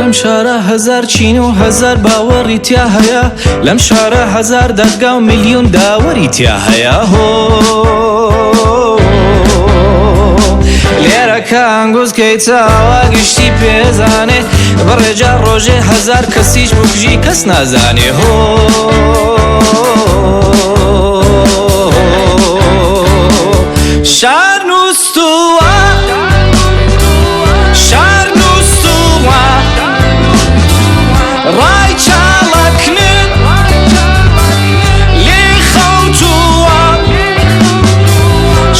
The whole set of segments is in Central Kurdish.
لەم شارە هەزار چین و هەزار باوەڕی تیا هەیە، لەم شارە هەزار دادگا و میلیۆن داوەری تیا هەیە. هۆ لێرە کە ئەنگوزکەی چاوە گشتی پێزانێ، بڕێجا ڕۆژێ هەزار کەسیش بکوژی کەس نازانێ. هۆ شار نووستووە، شار نووستووە، ڕای چاڵەکنن لێ خەوتووە.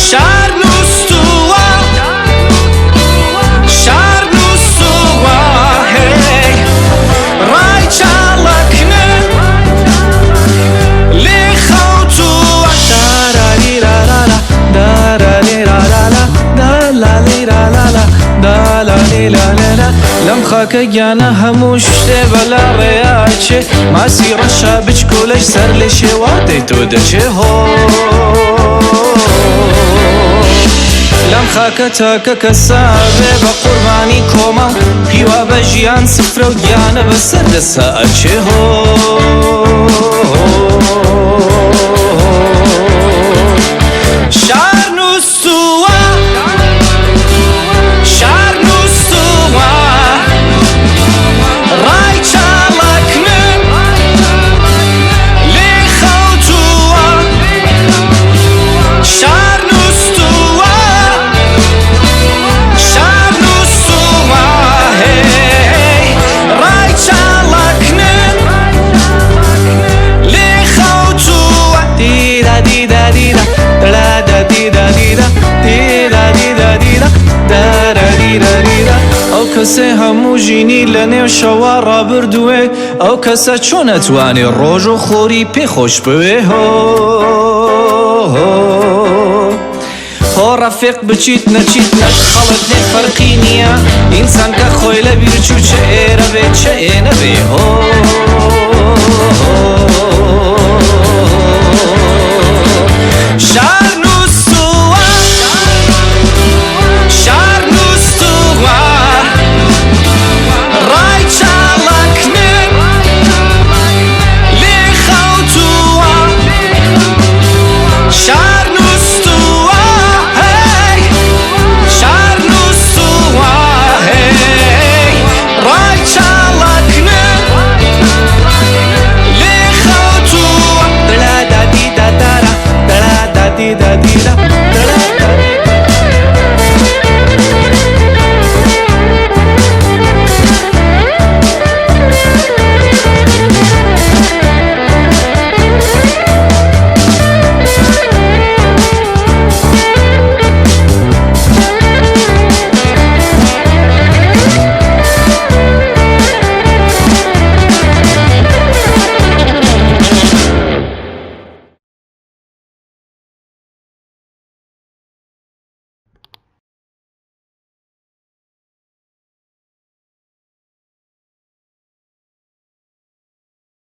شار نووستووە، شار نووستووە، هەی ڕای چاڵەکنن لێ خەوتووە. دارالیرارارا دارالیرارارا دالالیرارارا دالالیلالێرا. لەم خاکە گیانە هەموو شتێ بەلا ڕێیاچێ، ماسی ڕەشە بچکۆلەش سەر لێ شێواتەی تۆ دەچێ. هۆ لەم خاکە تاکە کەسە بێ بە قوربانی کۆمەڵ، هیوا بە ژیان سفرە و گیانە بەسەر دەسە ئەچێ. هۆ شار نووستووە، شار نووستووە، ڕای چاڵەکنن لێ خەوتووە. شار نووستووە، شار نووستووە، هەی ڕای چاڵەکنن لێ خەوتووە. دیرا دیدا دیدا دڵا دا دیدا دیدا دیدا دیدا دیدا دارا دیرا دیدا. ئەو کەسێ هەموو ژینی لە نێو شەوا ڕابردوێ، ئەو کەسە چۆن ئەتوانێ ڕۆژ و خۆری پێخۆش بوێ؟ هۆ هۆ ڕەفیق بچیت نەچیت نەک خەڵک نێ فەرقی نییە، ئینسان کە خۆی لە بیر چوو چ ئێرە بێ چ ئێنە بێ. هۆ شار نووستووە، شار نووستووە، ڕای چاڵەکنن لێ خەوتووە. شار نووستووە، هەی شار نووستووە، هەی ڕای چاڵەکنن لێ خەوتووە. دڵا دادی دادارا دڵا دادی دادیرا.